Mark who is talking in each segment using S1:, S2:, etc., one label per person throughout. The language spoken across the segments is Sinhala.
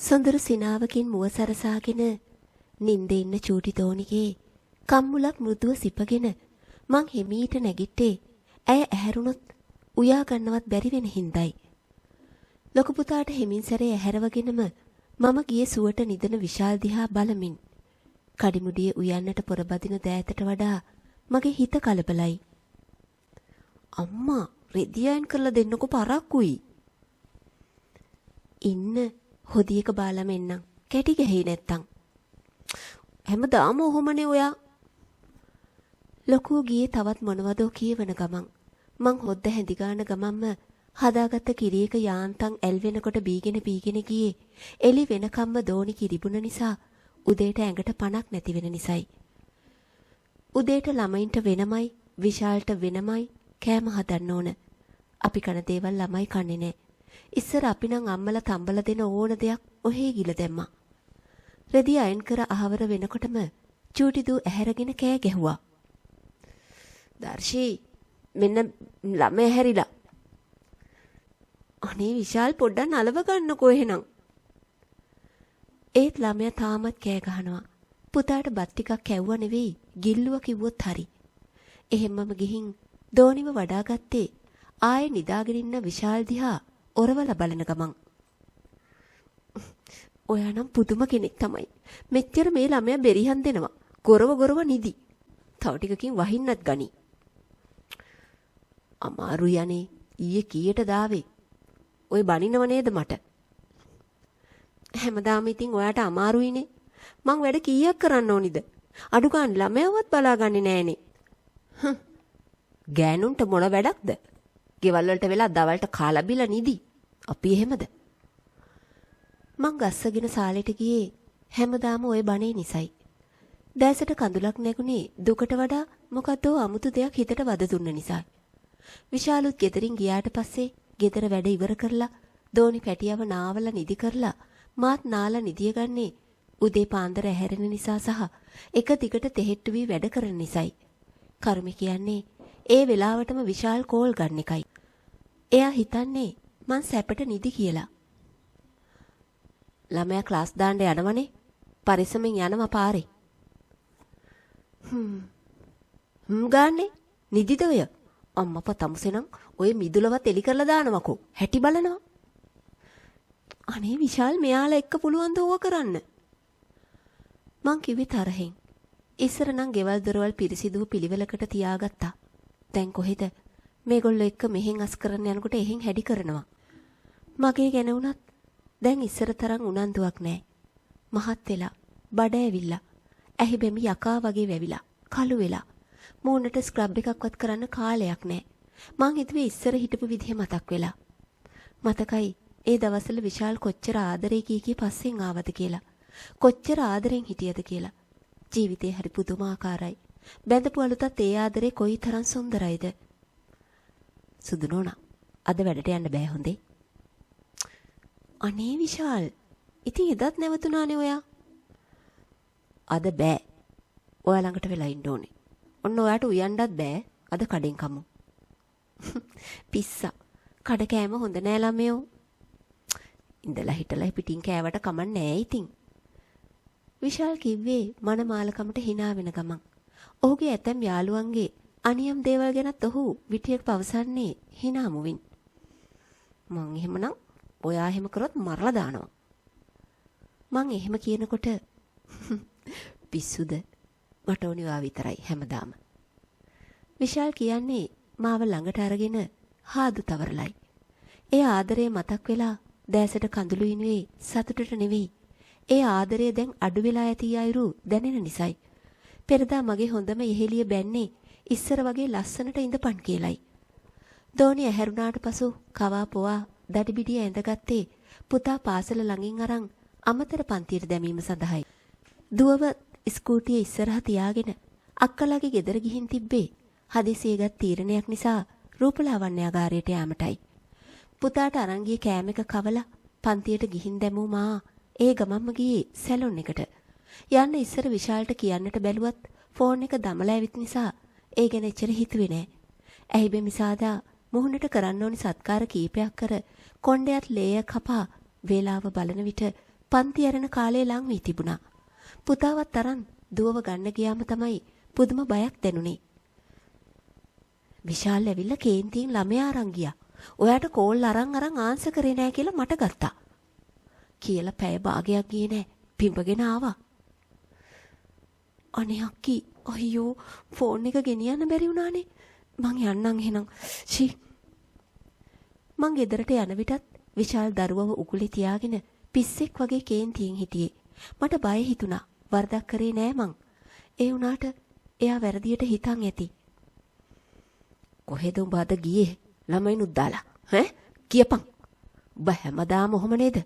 S1: සොඳුරු සිනාවකින් මුව සරසාගෙන නින්දේ ඉන්න චූටි දෝනිගේ කම්මුලක් මෘදුව සිපගෙන මං හිමීට නැගිට්ටේ ඇය ඇහැරුණොත් උයා ගන්නවත් බැරි වෙන හින්දායි. ලොකු පුතාට හිමින් සැරේ ඇහැරවගෙනම මම ගියේ සුවට නිදන විශාල් දිහා බලමින්. කඩිමුඩියේ උයන්නට පොරබදින දෑතට වඩා මගේ හිත කලබලයි. අම්මා රෙදි අයන් කරලා දෙන්නකෝ පරක්කුයි. ඉන්න හොදි එක බාලම එන්නම්. කැටි ගැහි නැත්තම්. හැමදාම ඔහොමනේ ඔයා. ලොකෝ ගියේ තවත් මොනවදෝ කියවන ගමන් මං හොද්ද හැඳි ගාන ගමන්ම හදාගත්ත කිරි එක යාන්තම් ඇල් වෙනකොට බීගෙන බීගෙන ගියේ. එලි වෙනකම්ම දෝනි කිරිබුණ නිසා උදේට ඇඟට පණක් නැති වෙන නිසයි. උදේට ළමයින්ට වෙනමයි විශාල්ට වෙනමයි කෑම හදන්න ඕන. අපි කන දේවල් ළමයි කන්නේ නෑ. ඉස්සර අපි නම් අම්මලා තම්බලා දෙන ඕන දෙයක් ඔහේ ගිල දැම්මා. රෙදි අයන් කර අහවර වෙනකොටම චූටි දූ ඇහැරගෙන කෑ ගැහුවා. දර්ශී මෙන්න ළමයා ඇහැරිලා. අනේ විශාල් පොඩ්ඩක් නලව ගන්නකෝ එහෙනම්. ඒත් ළමයා තාමත් කෑ ගහනවා. පුතාට බත් ටිකක් කැව්වා නෙවෙයි ගිල්ලුවා කිව්වොත් හරි. එහෙම්මම ගිහින් දෝනිව වඩාගත්තේ ආයේ නිදාගෙන ඉන්න විශාල් දිහා ඔරවලා බලන ගමන්. ඔයා නම් පුදුම කෙනෙක් තමයි. මෙච්චර මේ ළමයා බෙරිහන් දෙනවා. ගොරව ගොරව නිදි. තව ටිකකින් වහින්නත් ගනි. අමාරුයි අනේ. ඊයේ කීයට දාවේ? ඔය බනිනව නේද මට? හැමදාම ඉතින් ඔයාට අමාරුයිනේ. මං වැඩ කීයක් කරන්න ඕනිද? අඩු ගන්න ළමයාවත් බලාගන්නේ නෑනේ. හ්ම්. ගෑනුන්ට මොන වැඩක්ද? ගෙවල් වලට වෙලා දවල්ට කාලා බිලා නිදි. අපි එහෙමද? මං ගස්සගෙන සාලෙට ගියේ හැමදාම ඔය බනේ නිසයි. දැසට කඳුලක් නැගුණේ දුකට වඩා මොකද්දෝ අමුතු දෙයක් හිතට වද දුන්න නිසා. විශාලුත් ගෙදරින් ගියාට පස්සේ ගෙදර වැඩ ඉවර කරලා දෝනි පැටියව නාවලා නිදි කරලා මාත් නාලා නිදිය ගන්නේ උදේ පාන්දර ඇහැරෙන නිසා සහ එක දිගට තෙහෙට්ටු වී වැඩ කරන නිසයි. කර්ම කියන්නේ ඒ වෙලාවටම විශාල් කෝල් ගන්න එකයි. එයා හිතන්නේ මං සැපට නිදි කියලා. ළමයා ක්ලාස් දාන්න යනවනේ. පරිස්සමෙන් යනවා පාරේ. හ්ම්. හ්ම් ගාන්නේ නිදිද ඔය? අම්මපා තමුසේ නම් ඔය මිදුලවත් එලි කරලා දානවකෝ. හැටි බලනවා. අනේ විශාල් මෙයාලා එක්ක පුළුවන් ද ඕව කරන්න? මං කිව්වේ තරහෙන්. ඉස්සර නම් ගෙවල් දොරවල් පිරිසිදුව පිළිවෙලකට තියාගත්තා. දැන් කොහෙද? මේගොල්ලෝ එක්ක මෙහෙන් අස් කරන්න යනකොට එහෙන් හැඩි කරනවා. මගේ ගැන වුණත් දැන් ඉස්සර තරම් උනන්දුවක් නෑ. මහත් වෙලා, බඩ ඇවිල්ලා, ඇහි බැමි යකා වගේ වැවිලා, කළු වෙලා. මූණට ස්ක්‍රබ් එකක්වත් කරන්න කාලයක් නෑ. මං හිතුවේ ඉස්සර හිටපු විදිහ මතක් වෙලා. මතකයි ඒ දවස්වල විශාල් කොච්චර ආදරේ කී කී පස්සෙන් ආවද කියලා. කොච්චර ආදරෙන් හිටියද කියලා. ජීවිතේ හරි පුදුමාකාරයි. බැඳපු අලුතත් ඒ ආදරේ කොයි තරම් සුන්දරයිද. සුදු නෝනා අද වැඩට යන්න බෑ හොඳේ. අනේ විශාල් ඉතින් එදත් නැවතුණානේ ඔයා. අද බෑ. ඔයා ළඟට වෙලා ඉන්න ඕනේ. ඔන්න ඔයාට උයන්නත් බෑ. අද කඩෙන් කමු. පිස්සා. කඩ කෑම හොඳ නෑ ළමයෝ. ඉඳලා හිටලා පිටින් කෑවට කමක් නෑ ඉතින්. විශාල් කිව්වේ මනමාලකමට hina වෙන ගමන්. ඔහුගේ ඇතැම් යාළුවන්ගේ අනියම් දේවල් ගැනත් ඔහු විටියක් පවසන්නේ hina මුවින්. මං එහෙමනම් ඔයා එහෙම කරොත් මරලා දානවා. මං එහෙම කියනකොට පිස්සුද මට ඕනි ඔයා විතරයි හැමදාම. විශාල් කියන්නේ මාව ළඟට අරගෙන හාදු තවරලයි. ඒ ආදරය මතක් වෙලා දැසට කඳුළු ඉනුවේ සතුටට නෙවෙයි. ඒ ආදරය දැන් අඩු වෙලා ඇති අයුරු දැනෙන නිසයි. පෙරදා මගේ හොඳම යෙහෙළිය බැන්නේ ඉස්සර වගේ ලස්සනට ඉඳපන් කියලයි. දෝණි ඇහැරුණාට පසු කවා පොවා දඩිබිඩිය ඇඳගත්තේ පුතා පාසල ළඟින් අරන් අමතර පන්තියට දැමීම සඳහායි. දුවව ස්කූටිය ඉස්සරහ තියාගෙන අක්කලාගේ ගෙදර ගිහින් තිබ්බේ හදිසියෙ ගත් තීරණයක් නිසා රූපලාවන්‍යාගාරයට යාමටයි. පුතාට අරන් ගිය කෑම එක කවලා පන්තියට ගිහින් දැමූ මා ඒ ගමන්ම ගියේ සැලොන් එකට. යන්න ඉස්සර විශාල්ට කියන්නට බැලුවත් ෆෝන් එක දමලා ඇවිත් නිසා ඒ ගැන එච්චර හිතුවේ නෑ. ඇහි බෙමි සාදා මුහුණට කරන්න ඕනි සත්කාර කීපයක් කර කොණ්ඩයත් ලේය කපා වේලාව බලන විට පන්ති ඇරෙන කාලය ලං වී තිබුණා. පුතාවත් අරන් දුවව ගන්න ගියාම තමයි පුදුම බයක් දැනුනේ. විශාල් ඇවිල්ලා කේන්තියෙන් ළමයා අරන් ගියා. ඔයාට කෝල් අරන් අරන් ආන්සර් කරේ නෑ කියලා මට ගත්තා. කියලා පැය භාගයක් ගියේ නෑ. පිඹගෙන ආවා. අනේ අක්කි, අයියෝ ෆෝන් එක ගෙනියන්න බැරි වුණානේ. මං යන්නම් එහෙනම්. ෂී. මං ගෙදරට යන විටත් විශාල් දරුවව උගුලේ තියාගෙන පිස්සෙක් වගේ කේන්තියෙන් හිටියේ. මට බය හිතුණා. වරදක් කරේ නෑ මං. ඒ වුණාට එයා වැරදියට හිතන් ඇති. කොහෙද උඹ අද ගියේ? ළමයිනුත් දාලා. ඈ කියපන්. උඹ හැමදාම ඔහොම නේද?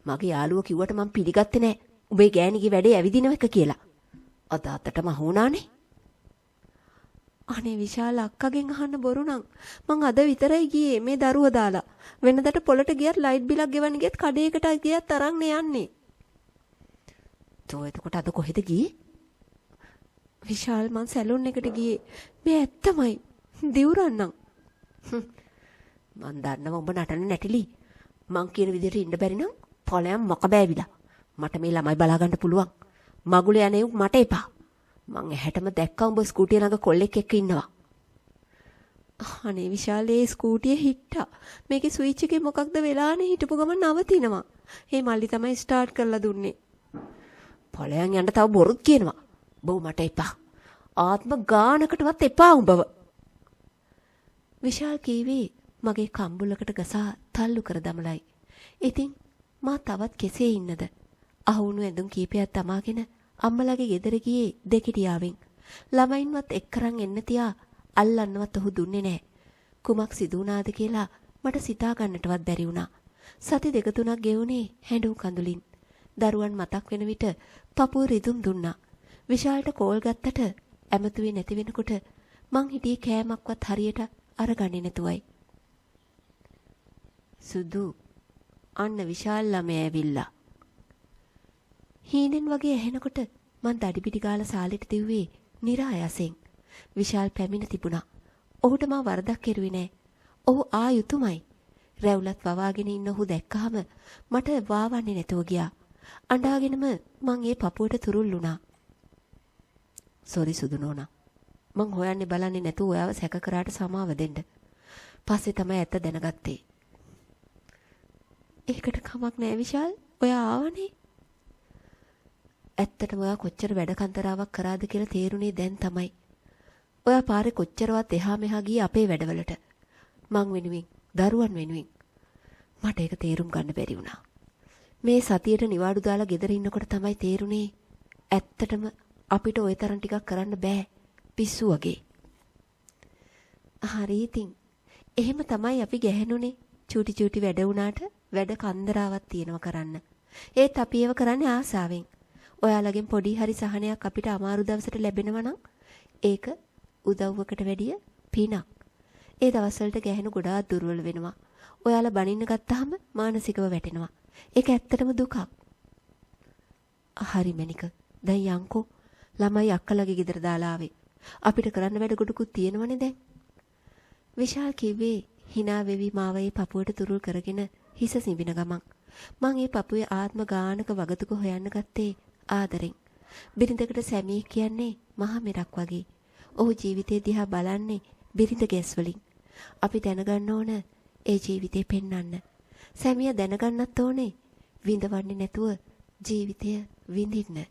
S1: මගේ යාළුවෝ කිව්වට මං පිළිගත්තේ නෑ. උඹේ ගෑණිගේ වැඩේ ඇවිදිනව එක කියලා. අද අතටම අහුණානේ. අනේ විශාල අක්කගෙන් අහන්න බොරු නම් මං අද විතරයි ගියේ මේ දරුව දාලා. වෙනදට පොළට ගියත් ලයිට් බිලක් ගෙවන්න ගියත් කඩේකට ගියත් අරන් නේ යන්නේ. තෝ එතකොට අද කොහෙද ගියේ? විශාල් මං සැලූන් එකට ගියේ. මේ ඇත්තමයි. දිවුරන්නම්. මං දන්නවා උඹ නටන නැටිලි. මං කියන විදිහට ඉන්න බැරි නම් ඵලයන් මොක බෑවිලා. මට මේ ළමයි බලා ගන්න පුළුවන්. මගුල යන උන් මට එපා. මං ඇහැටම දැක්කා උඹ ස්කූටිය ළඟ කොල්ලෙක් එක්ක ඉන්නවා. අනේ විශාල් ඒ ස්කූටිය හිට්ටා. මේකේ ස්විච් එකේ මොකක්ද වෙලානේ හිටපු ගමන් නවතිනවා. මේ මල්ලි තමයි ස්ටාර්ට් කරලා දුන්නේ. ඵලයන් යන්න තව බොරුත් කියනවා. බෝ මට එපා. ආත්ම ගානකටවත් එපා උඹව. විශාල් කීවේ මගේ කම්බුලකට ගසා තල්ලු කර දමලයි. ඉතින් මා තවත් කෙසේ ඉන්නද? අහුණු ඇඳුම් කීපයක් තමාගෙන අම්මලාගේ ගෙදර ගියේ දෙකිටියාවෙන්. ළමයින්වත් එක්කරන් එන්න තියා අල්ලන්නවත් ඔහු දුන්නේ නෑ. කුමක් සිදු වුණාද කියලා මට සිතා ගන්නටවත් බැරි වුණා. සති දෙක තුනක් ගෙවුනේ හැඬුම් කඳුලින්. දරුවන් මතක් වෙන විට පපුව රිදුම් දුන්නා. විශාලට කෝල් ගත්තට ඇමතුවේ නැති වෙනකොට මං හිටියේ කෑමක්වත් හරියට අරගන්නේ නැතුවයි. සුදු අන්න විශාල ළමයා ඇවිල්ලා. හීනෙන් වගේ ඇහෙනකොට මං දඩිබිඩි ගාලා සාලෙට දිව්වේ නිරායාසෙන්. විශාල් පැමිණ තිබුණා. ඔහුට මා වරදක් කෙරුවේ නෑ. ඔහු ආ යුතුයමයි. රැවුලත් වවාගෙන ඉන්න ඔහු දැක්කහම මට වාවන්නේ නැතුව ගියා. අඬාගෙනම මං ඒ පපුවට තුරුල් වුණා. සෝරි සුදු නෝනා. මං හොයන්නේ බලන්නේ නැතුව ඔයාව සැක කරාට සමාව දෙන්න. පස්සේ තමයි ඇත්ත දැනගත්තේ. ඒකට කමක් නෑ විශාල්. ඔයා ආවනේ. ඇත්තටම ඔයා කොච්චර වැඩ කන්තරාවක් කරාද කියලා තේරුනේ දැන් තමයි. ඔයා පාරේ කොච්චරවත් එහා මෙහා ගියේ අපේ වැඩවලට. මං වෙනුවෙන්, දරුවන් වෙනුවෙන්. මට ඒක තේරුම් ගන්න බැරි වුණා. මේ සතියට නිවාඩු දාලා ගෙදර ඉන්නකොට තමයි තේරුනේ ඇත්තටම අපිට ওই තරම් ටිකක් කරන්න බෑ. පිස්සු වගේ. හරි ඉතින්. එහෙම තමයි අපි ගැහැණුනේ. චූටි චූටි වැඩ වුණාට වැඩ කන්දරාවක් තියෙනවා කරන්න. ඒත් අපි ඒව කරන්නේ ආසාවෙන්. ඔයාලගෙන් පොඩි හරි සහනයක් අපිට අමාරු දවසට ලැබෙනවා නම් ඒක උදව්වකට වැඩිය පිනක්. ඒ දවස්වලට ගැහැණු ගොඩාක් දුර්වල වෙනවා. ඔයාලා බනින්න ගත්තාම මානසිකව වැටෙනවා. ඒක ඇත්තටම දුකක්. හරි මැනික. දැන් යන්කෝ ළමයි අක්කලගේ ගෙදර දාලා ආවේ. අපිට කරන්න වැඩ ගොඩකුත් තියෙනවනේ දැන්. විශාල් කිව්වේ hina වෙවි මාව ඒ පපුවට තුරුල් කරගෙන හිස සිඹින ගමන්. මං ඒ පපුවේ ආත්ම ගානක වගතුක හොයන්න ගත්තේ ආදරෙන්. බිරිඳකට සැමියෙක් කියන්නේ මහා මෙරක් වගේ. ඔහු ජීවිතේ දිහා බලන්නේ බිරිඳ ගැස් වලින්. අපි දැනගන්න ඕන ඒ ජීවිතේ පෙන්වන්න. සැමියා දැනගන්නත් ඕනේ විඳවන්නේ නැතුව ජීවිතය විඳින්න.